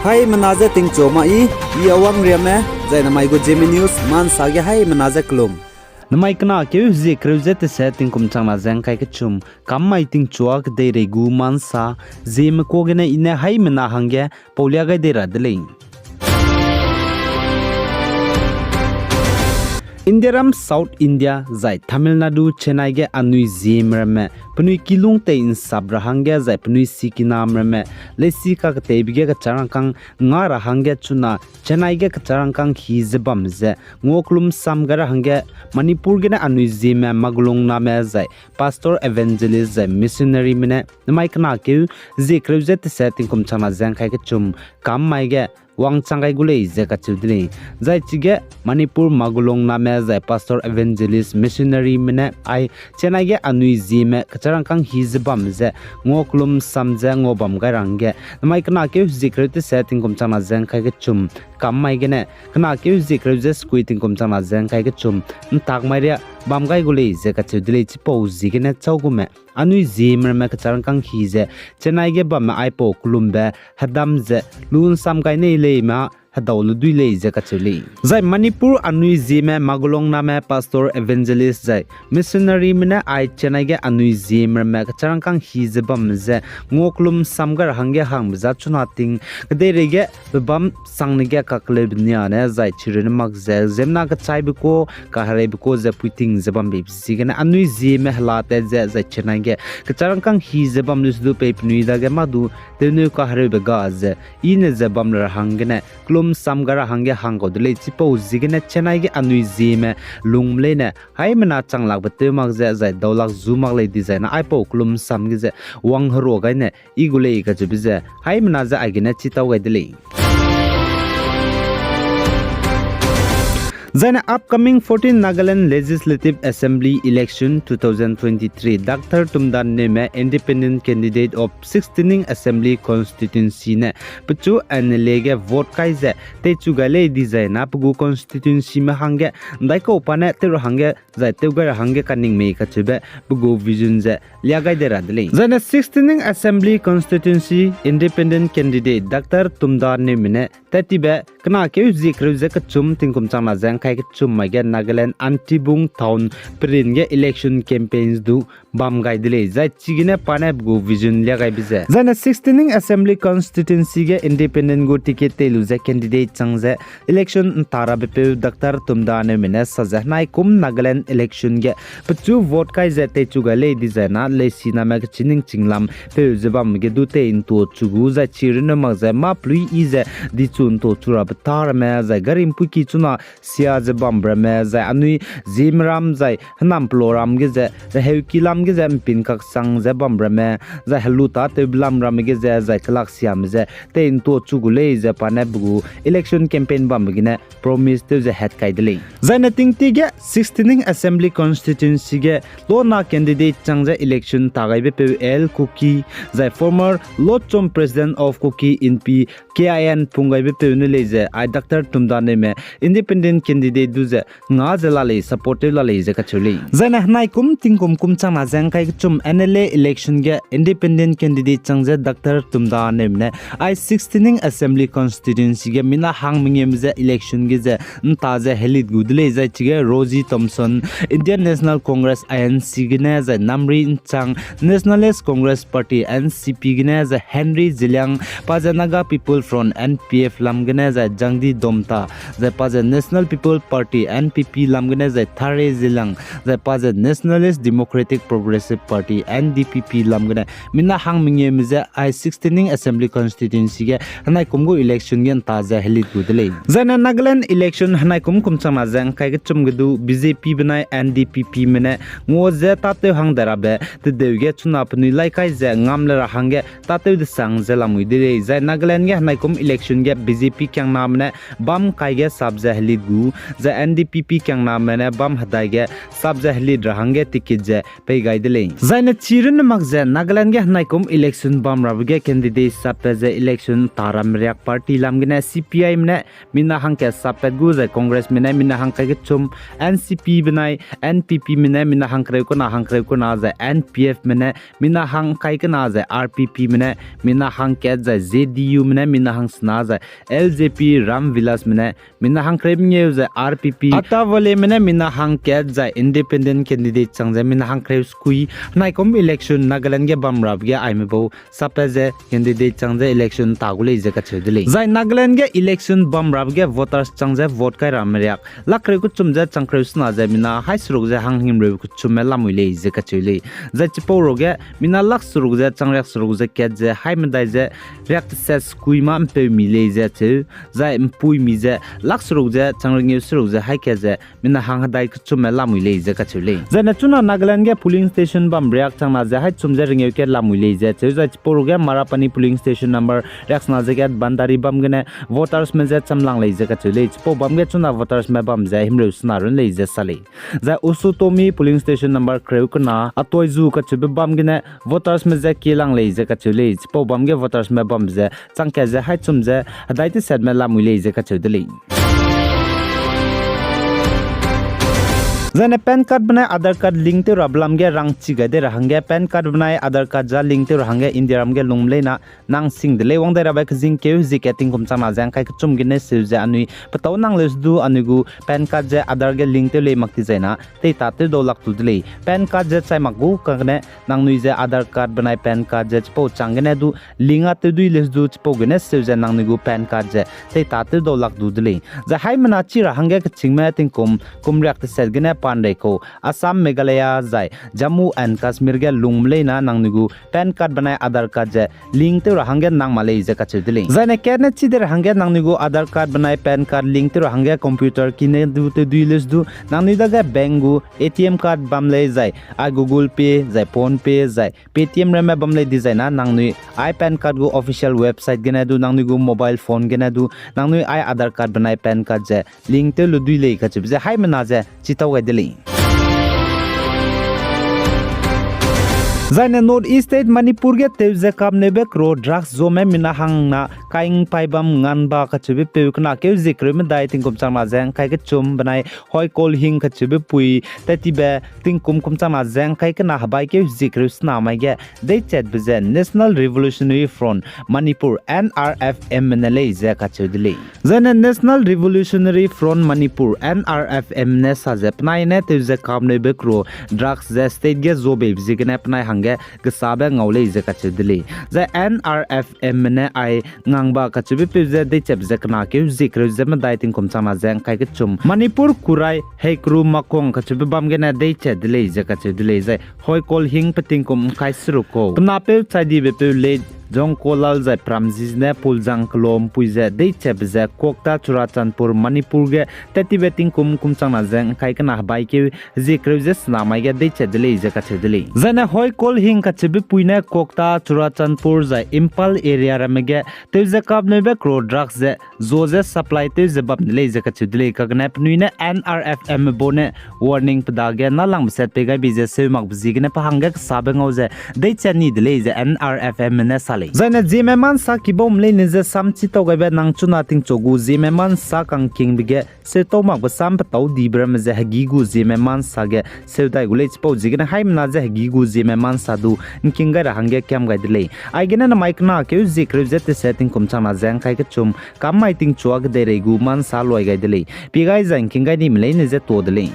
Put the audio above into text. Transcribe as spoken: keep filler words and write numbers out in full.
Haimena je tingchu ma i, i Awang Riame, zai namai gu Zeme News Ma Nsa ge haimena je kelum. Namai kena keu zie kereu ze tese tingkum changna ze ngkai kechum, kam mai tingchua kedeirei gu Ma Nsa, Zeme kuâ gene i ne haimena hangge paulia gai dei ra de lei. Indiaram South India zai Tamil Nadu Chennai ge anui Zeme ramme penui kilung tei nsap ra hangge zai penui sikiname ramme leisi kaketeibe ge kecharangkâng nga ra hangge chuna Chennai ge kecharangkâng hi ze bam ze ngua kelum sam gai ra hangge Manipur gene anui Zeme Magulong name zai Pastor Evangelist zai missionaryme ne namai kena keu zie kereu ze tese tingkum changna ze ngkai kechum kam mai ge wangchang gai gu lei ze kacheu de lei. Zai chige Manipur Magulong name zai Pastor Evangelist missionaryme ne ai Chennai ge anui Zeme kecharangkâng hi ze bam ze ngua kelum sam ze ngua bam gai ra hangge namai kena keu zie kereu tese tingkum changna ze ngkai kechum kam mai gene kena keu zie kereu ze sekui tingkum changna ze ngkai kechum ntak mai ria bam gai gu lei ze kacheu de lei. Chipau ziegene chau gume anui Zeme ramme kecharangkâng hi ze Chennai ge bamme aipau kelumbe hedam ze lu nsam gai nei lei ma hedau lu dui lei ze kacheu lei. Zai Manipur anui Zeme Magulong name Pastor Evangelist zai missionaryme ne ai Chennai ge anui Zeme ramme kecharangkâng hi ze bam ze ngua kelum sam gai ra hangge hangbe za chuna ting kedeirei ge pebâm sangne ge kakeleube nia ne zai chirune mak ze ziemmena kechaibe kuâ kahereibe kuâ ze puiting ze bambe ziegene anui Zeme hela tat ze zai Chennai ge kecharangkâng hi ze bam lu se du pei penui dage mâ du tewneu kahereube ga ze i ne ze bam ra hanggene kelum sam gai ra hangge hang kau de lei. Chipau ziegene Chennai ge anui Zeme lungme leine haimena changlakbe tew mak ze zai daulak zu mak lei dizai na aipau kelum sam ge ze wang herua gai ne i gu lei kacheube ze haimena ze aigene chi tau gai de lei. Zaine upcoming fourteen Nagaland Legislative Assembly election two thousand twenty-three, Doctor Tumda Newme, independent candidate of sixteening Assembly Constituency ne pechu M L A ge vote kai ze teichu gai lei dizai na pe gu constituencyme hangge ndaikau pa ne tew ra hangge zai tew gai ra hangge kaning mei kacheube pe gu vision ze lia gai de ra de lei. Zaine sixteening Assembly Constituency independent candidate Doctor Tumda Newme ne tat tibe kena keu zie kereu ze kechum tingkum changna ze ngkai kechum mai ge Nagaland Antibung Town perin ge election campaigns du bam gai de lei. Zai chigene pa ne pe gu vision lia gaibe ze zaine sixteening Assembly Constituency ge independent gu ticket tei lu ze candidate chang ze election nta rabe peu Doctor Tumda Newme ne sa ze henai kum Nagaland election ge pechu vote kai ze teichu gai lei dizai na leisiname kechining chinglam peu ze bam ge du tei ntuachu gu zai chirune mak ze mâ pelui i ze dichu ntuachu rabe ta ramme zai gari mpuiki chuna sia ze bambe ramme zai anui Zeme ram zai hênam pelo ram ge ze reheuki lam ge ze mpin kaksang ze bambe ramme zai helu tâtewbe lam ramme ge ze zai kelak siame ze tei ntuachu gu lei ze pa ne pe gu election campaign bambe gene promise tew ze hat kai de lei. Zaine tingtie ge sixteening Assembly Constituency ge lona candidate chang ze election ta gaibe peu L Kuki zai former Lotchom President of Kuki Inpi K I N pung gaibe peu ne lei ze ai Doctor Tumda Newme independent candidate du ze nga ze la lei, support tew la lei ze kacheu lei. Zaine henai kum tingkum kum changna ze ngkai kechum M L A election ge independent candidate chang ze Doctor Tumda Newme ne ai sixteening Assembly Constituency ge mina hang mengeume ze election ge ze nta ze helit gu de lei. Zai chige Rosie Thompson, Indian National Congress, I N C gene zai Namri Nchang, Nationalist Congress Party, N C P gene zai Henry Zeliang, pa ze Naga People Front, N P F lam gene zai Jangdi Domta, zai pa ze National People Party, N P P lam gene zai Thare Zeliang, zai pa ze Nationalist Democratic Progressive Party, N D P P lam gene mina hang mengeume ze ai sixteening Assembly Constituency ge henai kum gu election ge nta ze helit gu de lei. Zaine Nagaland election henai kum kum changna ze ngkai kechum ge du B J P benai N D P P me ne ngua ze tâtew hang de rabe tedeu ge chuna penui lai kai ze ngam le ra hangge tâtew desang ze lamui de lei. Zai Nagaland ge henai kum election ge B J P kiangname ne bam kai ge sap ze helit gu, zai N D P P kiangname ne bam hedai ge sap ze helit ra hangge ticket ze pei gai de lei. Zaine chi runne mak ze Nagaland ge henaikum election bam rabe ge candidate sappat ze election tâ ramme riak party lam gene C P I me ne mina hangkat sappat gu zai Congress me ne mina hangkai kechum, N C P benai N P P me ne mina hangkereu kena hangkereu kena zai N P F me ne mina hangkai kena zai R P P me ne mina hangkat zai J D U me ne mina hangsena zai L J P Ram Vilas me ne mina hangkereu mengeu zai R P P Atavale me ne mina hangkat zai independent candidate chang ze mina hangkereu sekui, henaikum election Nagaland ge bam rabe ge aime bau sappat ze candidate chang ze election tâ gu lei ze kacheu de lei. Zai Nagaland ge election bam rabe ge voters chang ze vote kai ramme riak lak kereu kechum ze chang kereu sena ze mina hai seruk ze hanghimreu kechumme lamui lei ze kacheu lei. Zai chipau ruge mina lak seruk ze chang riak seruk ze kat ze hai medai ze riak teset sekui mâ mpeumi lei ze cheu, zai mpuimi ze lak seruk ze chang rengeu seruk ze hai kat ze mina hang hedai kechumme lamui lei ze kacheu lei. Zaine chuna Nagaland ge polling station bam riak changna ze hai chum ze rengeu kat lamui lei ze cheu, zai chipau ruge Marapani polling station number riaksena ze kat Bandari bam gene votersme ze chamlang lei ze kacheu lei. Chipau bam ge chuna votersme bam ze himreu sena run lei ze sa lei. Zai Usutomi polling station number kereu kena Atoizu kacheube bam gene votersme ze kielang lei ze kacheu lei. Chipau bam ge votersme bam ze chang kat ze hai chum ze hedai tesetme lamui lei ze kacheu de lei. Zaine PAN card benai Aadhaar card link tew rabe lam ge rangchi gai dei ra hangge PAN card benai Aadhaar card ja link tew ra hangge Indiaram ge lungme leina nang sing de lei. Wang dai rabe kezingkeu hezie kat tingkum changna ze ngkai kechum gene seu ze anui petâu nang leuse du anui gu PAN card ze Aadhaar ge link tew lei mak ti zaina teitâ tew dau lak du de lei. PAN card ze chai mak gu kagene nangnui ze Aadhaar card benai PAN card ze chipau chang gene du link a tew dui leuse du chipau gene seu ze nangnui gu PAN card ze teitâ tew dau lak du de lei. Zai haimena chi ra hangge kechîngme tingkum kum riak teset gene pan rei kau Assam, Meghalaya zai Jammu and Kashmir ge lungme leina nangnui gu PAN card benai Aadhaar card ze link tew ra hangge nang ma lei ze kacheu de lei. Zaine katne chi dei ra hangge nangnui gu Aadhaar card benai PAN card link tew ra hangge computer kine du tew dui leuse du nangnui dage bank gu A T M card bam lei zai ai Google Pay zai PhonePe zai Paytm ramme bam lei dizaina nangnui ai PAN card gu official website gene du nangnui gu mobile phone gene du nangnui ai Aadhaar card benai PAN card ze link tew lu dui lei kacheube ze haimena ze chitau gai de lei. Zaine North East State Manipur ge tew ze kapneube kero drugs zome mina hangna kaingpai bam nganba kacheube peu kena keu zie kereu medai tingkum changna ze ngkai kechum benai Hoikol Hing kacheube pui tat tibe tingkum kum changna ze ngkai kena hebai keu zie kereu sena mai ge deichatbe ze National Revolutionary Front Manipur, N R F M ne lei ze kacheu de lei. Zaine National Revolutionary Front Manipur, N R F M ne sa ze penai ne tew ze kapneube kero drugs ze state ge zobeibe ziegene penai hangge gesabe ngau lei ze kacheu de lei. Zai N R F M ne ai ngangba kacheube peu ze deichatbe ze kena keu zie kereu ze medai tingkum changna ze ngkai kechum Manipur Kurai Heikru Makong kacheube bam gene deichat de lei ze kacheu de lei. Zai Hoikol Hing pe tingkum ngkai seruk kau penapeu chai dibe peu lei Jongkolal zai Pramjis ne Puljang kelum pui ze deichatbe ze Kokta Churachandpur Manipur ge tat tibe tingkum kum changna ze ngkai kena hebai keu zie kereu ze sena mai ge deichat de lei ze kacheu de lei. Zaine Hoikol Hing kacheube pui ne Kokta, Churachandpur zai Imphal area ramme ge tew ze kapneube kero drugs ze zo ze supply tew ze bam de lei ze kacheu de lei. Kagene penui ne N R F M bo ne warning pe dage nâlangbe set pei gaibe ze seu makbe ziegene pe hangge kesabe ngau ze deichat ni de lei ze N R F M ne sa lei. Zaine Zeme Mansa kibaume leine ze sam chitau gaibe nang chuna tingchu gu Zeme Mansa kangkingbe ge seutau makbe sam petâu dibe ramme ze hegî gu Zeme Mansa ge seu dai gu lei chipau ziegene haimena ze hegî gu Zeme Mansa du ngking gai ra hangge kiam gai de lei. Aigene namai kena keu zie kereu ze teset tingkum changna ze ngkai kechum kam mai tingchua kedeirei gu Mansa luai gai de lei. Pie gai zai ngking gai nime leine ze tuâ de lei.